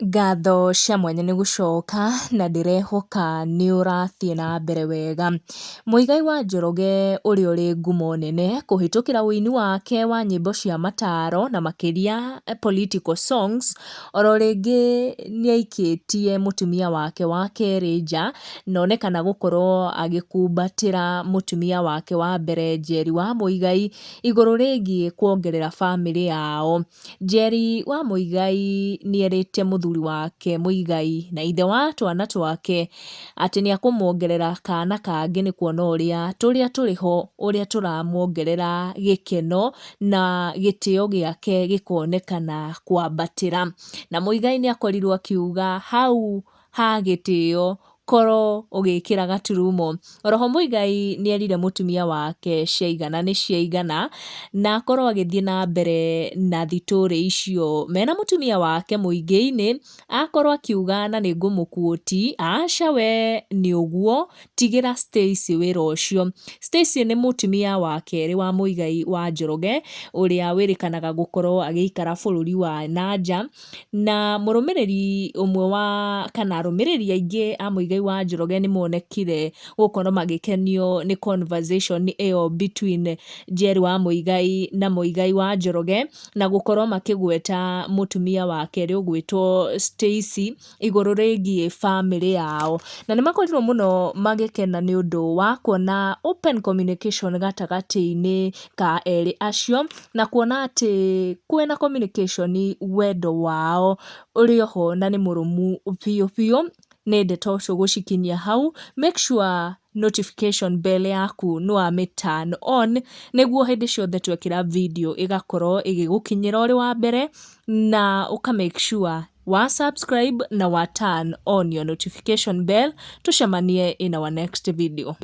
Ngatho cia mwanya nĩ gũcoka na ndĩrehoka nĩ ũrathiĩ na mbere wega. Muigai wa Njoroge ũrĩa ũrĩ ngumo nene kũhĩtũkĩra ũini wake wa nyĩmbo cia mataro na makĩria political songs, oro rĩngĩ nĩaikĩtie mũtumia wake wa kerĩ nja na onekana gũkorwo agĩkumbatĩra mũtumia wake wa mbere Njeri wa Muigai igũrũ rĩgiĩ kuongerera bamĩrĩ yao. Njeri wa Muigai nĩerĩte mũthuri wake Muigai na ithe wa twana twake atĩ nĩekũmuongerera kana kangĩ nĩ kuona ũrĩa tũrĩa tũrĩ ho ũrĩa tũramuongerera gĩkeno na gĩtĩo gĩake gĩkonekana kwambatĩra. Na Muigai nĩakorirwo akiuga hau ha gĩtĩo korwo ũgĩkĩra gaturumo. Oroho Muigai nĩerire mũtumia wake ciaigana nĩ ciaigana na akorwo agĩthiĩ na mbere na thitũrĩ icio mena mũtumia wake mũingĩ-inĩ, akorwo akiuga na nĩ ngũmũkuũti, aca we nĩ ũguo tigĩra Stacy wĩra ũcio. Stacy nĩ mũtumia wa kerĩ wa Muigai wa Njoroge ũrĩa wĩrĩkanaga gũkorwo agĩikara bũrũri wa na nja. Na mũrũmĩrĩri ũmwe wa kana arũmĩrĩri aingĩ a Muigai wa Njoroge nĩ monekire gũkorwo magĩkenio nĩ conversation ĩyo between Njeri wa Muigai na Muigai wa Njoroge, na gũkorwo makĩgweta mũtumia wa kerĩ ũgwĩtwo Stacy igũrũ rĩgiĩ bamĩrĩ yao. Na nĩ makorirwo mũno magĩkena nĩ ũndũ wa kuona open communication gatagatĩ-inĩ ka erĩ acio, na kuona atĩ kwĩna communication wendo wao ũrĩ oho na nĩ mũrũmu biũ biũ. Nĩ ndeto tũgũcikinyia hau, make sure notification bell yaku nĩ wamĩ turn on nĩguo hĩndĩ ciothe twekĩra video ĩgakorwo ĩgĩgũkinyĩra ũrĩ wa mbere, na ũka make sure wa subscribe na wa turn on your notification bell. Tũcemanie in our next video.